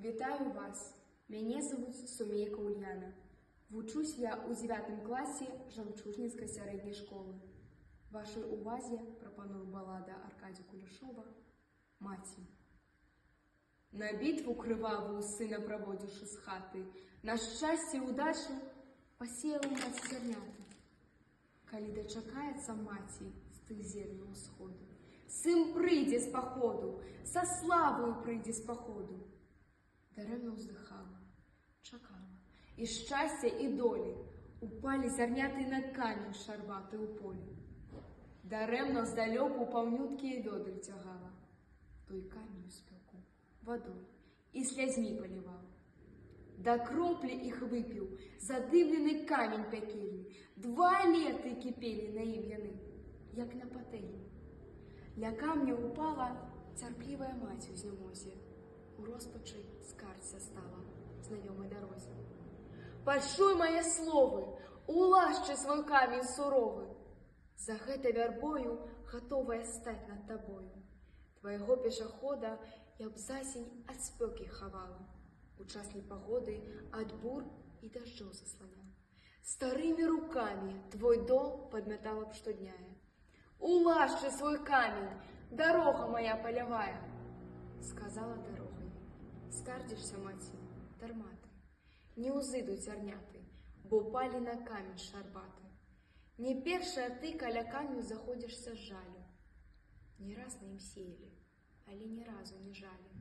Вітаю вас! Мяне завуць Сумейка Ульяна. Вучусь я ў 9 класе Жамчужніцкай сярэдняй школы. Вашай увазе прапаную балада Аркадзя Куляшова «Маці». На бітву крывавую сына праводзіўшы з хаты, на шчасце і удачу пасеяла маці зярняты. Калі дачакаецца маці з тых зерняў усходу, сын прыйдзе з паходу, са славою прыйдзе з паходу. Дарэмна ўздыхала, чакала, і шчасця, і долі упалі зярняты на камень шарбаты ў полі. Дарэмна здалёку паўнюткія вёдры цягала, той камень у спёку вадой і слязьмі палівала. Да кроплі іх выпіў задымлены камень пякельны. Два леты кіпелі на ім яны, як на патэльні. Ля камня упала цярплівая маці ў знямозе. У роспачы скардзіцца стала знаёмай дарозе. Пачуй мае словы, улашчы свой камень суровы. За гэтай вярбою гатовая стаць над табою. Твайго пешахода я б засень ад спёкі хавала, у час непагоды ад бур і дажджоў засланяла. Старымі рукамі твой дом падмятала б штодня я. Улашчы свой камень, дарога моя палявая, сказала дарога ёй. Скардзішся, маці, дарма ты. Не ўзыдуць зярняты, бо палі на камень шарбаты. Не першая ты каля камню заходзішся з жалю. Не раз на ім сеялі, але ні разу не жалі.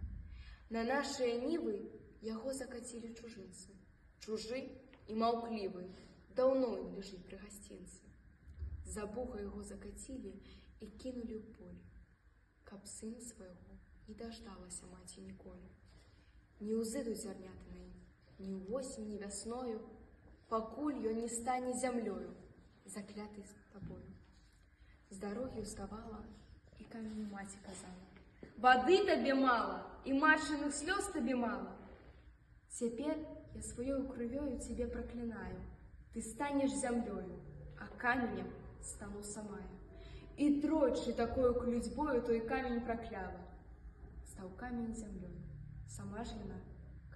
На нашыя нівы яго закацілі чужынцы. Чужы і маўклівы, даўно ён ляжыць пры гасцінцы. За вуха яго закацілі і кінулі ў поле, каб сын свайго не даждалася маці ніколі. Не ўзыдуць зярняты на ім, ні ўвосень, ні вясною, пакуль ён не стане зямлёю, заклятай з табою. З дарогі ўставала і каменю маці казала: Вады табе мала, і матчыных слёз табе мала. Цяпер я сваёю крывёю цябе праклінаю. Ты станеш зямлёю, а каменем стану сама я. І тройчы такою клюцьбою той камень пракляла. Стаў камень зямлёю, сама ж яна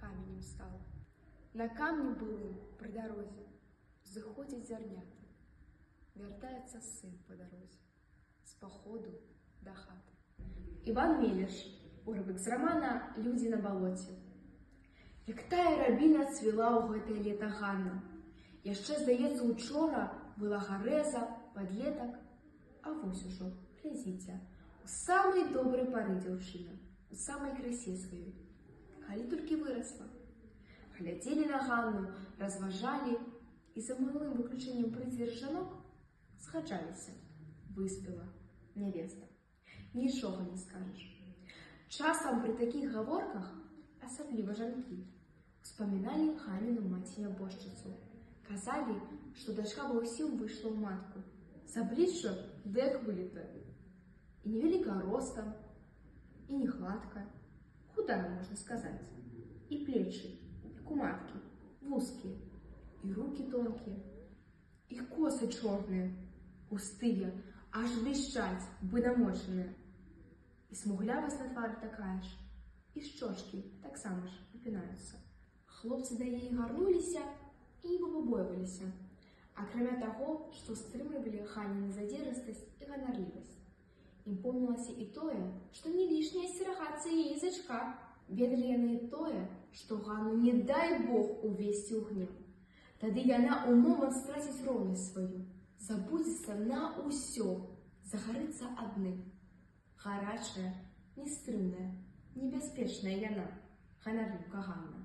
каменем стала. На камні былым пры дарозе зыходзяць зярняты. Вяртаецца сын па дарозе з паходу да хаты. Іван Мележ. Урывак з рамана «Людзі на балоце». Як тая рабіна цвіла ў гэтае лета Ганна. Яшчэ, здаецца, учора была гарэза, падлетак, а вось ужо, глядзіце, у самай добрай пары дзяўчына, у самай красе сваёй. Калі толькі вырасла. Глядзелі на Ганну, разважалі і, за малым выключэннем прыдзір жанок, згаджаліся. Выспела нявеста. Нічога не скажаш. Часам пры такіх гаворках, асабліва жанкі, успаміналі Ганіну маці-нябожчыцу. Казалі, што дачка ва ўсім выйшла ў матку. З аблічча ды як вылітая. І невялікая ростам, і не гладкая, худая, можна сказаць. І плечы, як у маткі, вузкія, і рукі тонкія, і косы чорныя, густыя, аж блішчаць, бы намочаныя. І смуглявасць на твары такая ж, і шчочкі таксама ж выпінаюцца. Хлопцы да яе гарнуліся і нібы пабойваліся, акрамя таго, што стрымлівалі Ганіны задзірыстасць і ганарлівасць. Ім помнілася і тое, што не лішне асцерагацца яе язычка. Ведалі яны і тое, што Ганну не дай Бог увесці ў гнеў. Тады яна ў момант страціць роўнасць сваю, забудзецца на ўсё, загарыцца адным. Гарачая, нестрымная, небяспечная яна, ганарліўка Ганна.